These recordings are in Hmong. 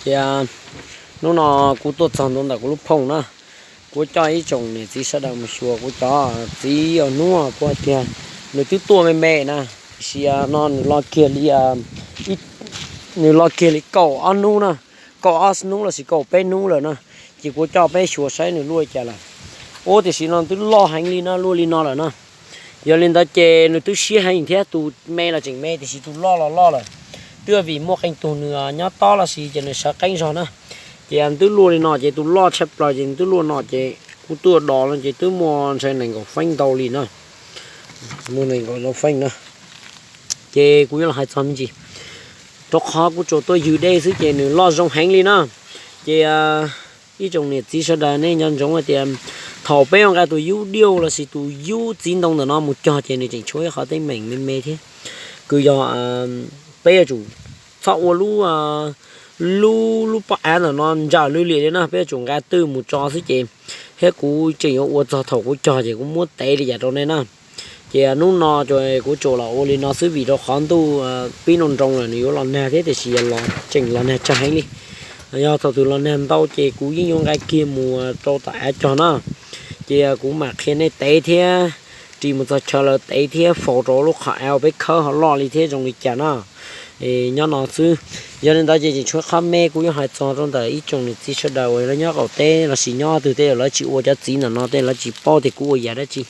Tias hnub no kuv tuaj txog ntua ntawm kuv lub phooj na, kuv coj ib tsoom niam txiv sawv daws mus xyuas kuv cov txiv os. Hnub kuv hais tias nws twb tuaj me me na, tiam sis no nws los kiag li, nws los kiag li kaum ob hnub na, kaum ob hnub lossis kaum peb hnub lawm na, ces kuv coj peb xyuas saib nws luaj li cas lawm. Ub, tiam sis no twb loj heev li no, luaj li no lawm na. Yog li ntawd ces nws twb siab heev thiab, tus me los tseem me tiam sis tus loj los loj lawm. Twb vim muaj qee tug nws nyob tob lossis ces nws sawv qeeb zog na, ces twb luaj li no, ces tus loj tshaj plaws ces nws twb luaj no ces kuv tuaj dos no ces twb muaj ntshe nees nkaum feeb ntau li na, muaj nees nkaum feeb na, ces kuv yuav los hais txog me ntsis, rau qhov kuv tsuas tuaj ywg dej xwb ces nws loj zoo heev li na. Ces ib tsoom niam txiv sawv daws nej nco ntsoov hais tias thaum peb yuav nqa tus yub diauj lossis tus yub txiv ntoo ntawm no mus cog ces nws tseem tshuav ib qhov teeb meem me me thiab, kws yog peb yuav tsum txhob ua lub, lub, lub pob av ntawm no ntsawm lwj liam li na, peb yuav tsum nqa twj mus tso xwb ces, thiab kuv tseem yuav ua txog thaum kuv cog ces kuv muab tev li cas rau nej na. Ces hnub no kuv tsuas los ua li no xwb vim rau qhov ntuj pib nroo nroo lawm nws yuav los nag thiab, tiam sis los tseem los nag tsawg heev li. Yog thaum twg los nag ntau ces kuv yeej yuav nqa kiag mus rau tom av cog na. Ces kuv mam qhia nej tev thiab, ris mus txog chaw lawm tev thiab faus rau lub qhov av peb khawb ho loj li thiab zoo li cas na. Nyob no xwb. Yog li ntawd ces tseem tshuav qhov me kuv yuav hais txog rau ntawm ib tsoom niam txiv sawv daws uas lawv nyob qaum teb lossis nyob twg tej lawv tsis ua cov txiv ntawm no tej lawv tsis paub tias kuv ua yam dab tsi.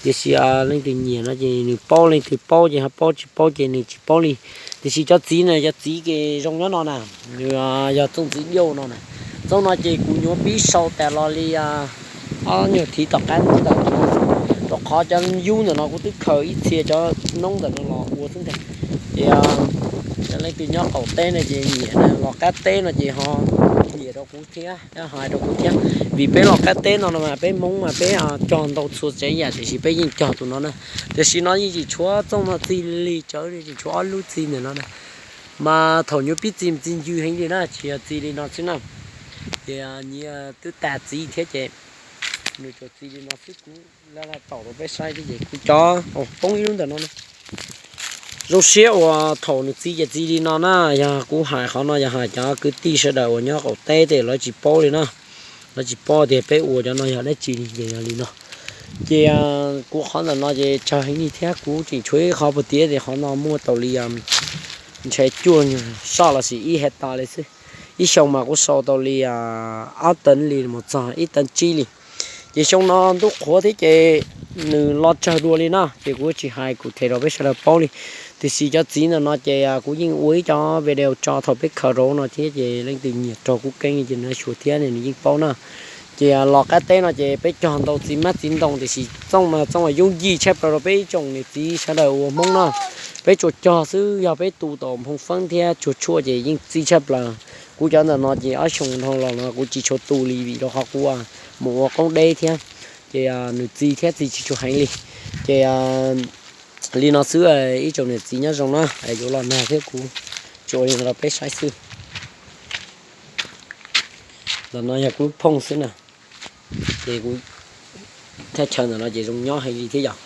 Tiam sis leej twg nyiam no ces nws paub, leej twg paub ces ho paub, tsis paub ces nws tsis paub li. Tiam sis cov txiv na, cov txiv ces zoo nyob no na, nws yog txooj txiv diauj no na. Txooj no ces kuv nyuam qhuav pib sau tas los li ob nyuag thiv tom qab ntawm no, rau qhov cov yub ntawm no kuv twb khaws ib txhia cov noob ntawm no los ua xwb ntag. Ces leej twg nyob qaum teb no ces nyiam, los qab teb no ces ho nyiam rau kuv thiab, hais rau kuv thiab. Vim peb los qab teb no no mas peb Hmoob mas peb cog ntau txhua tsav yam tiam sis peb yeej cog tus no na. Tiam sis no yeej tsis tshuav txooj no txi li, tsawv tsis tshuav ob lub txi ntawm no na. Mas thaum nyuam pib txi mas txi ncw heev li na, tsis yog txi li no xwb na. Ces nyias twb tas txiv thiab ces nws tsuas txi li no xwb, kuv laj laj taum rau peb saib thiab ces kuv cov poob ib lub ntawm no na. Zoo siab uas thaum nws txi ces txi li no na, yog kuv hais qhov no yog hais cov kwv tij sawv daws uas nyob qaum teb tej lawv tsis paub li na. Lawv tsis paub tias peb ua cov no yog dab tsi li ces yog li no. Ces kuv qhov ntawm no ces tsawg heev li thiab kuv tseem tshuav ib qhov puag tim ces qhov no muaj tau li ntshe cuaj soj lossis ib hecta li xwb. Ib xyoo mas kuv sau tau li ob teev li mus txog ib teev tsib li. Ces xyoo no ntuj qhuav thiab ces nws los tsawg dua li na ces kuv tsis hais kuv them rau peb sawv daws paub li. Tiam sis cov txiv ntawm no ces kuv yeej ua ib co video tso thaum peb khaws rau no thiab ces leej twg nyiam raug kuv keeb ces nws xyuas thiab nws yeej paub na. Ces los qab teb no ces peb cog ntau txiv hmab txiv ntoo tiam sis txooj mas txooj uas yooj yim tshaj plaws rau peb ib tsoom niam txiv sawv daws ua Hmoob na. Peb tsuas cog xwb, yog peb tu tau nphoo feeb thiab tsuag tshuaj ces yeej txi tshaj plaws. Kuv cov ntawm no ces ob xyoo dhau los no kuv tsis tshua tu li vim rau qhov kuv mus ua qoob deb thiab. Ces nws txi thiab txi tsis tshua heev li. Ces li no xwb, ib tsoom niam txiv nyob zoo na, yuav los nag thiab kuv tsuas ua li no rau peb saib xwb. Ntawm no yog kuv lub phooj xwb na. Ces kuv thaj chaw ntawm no ces zoo nyob heev li thiab yom.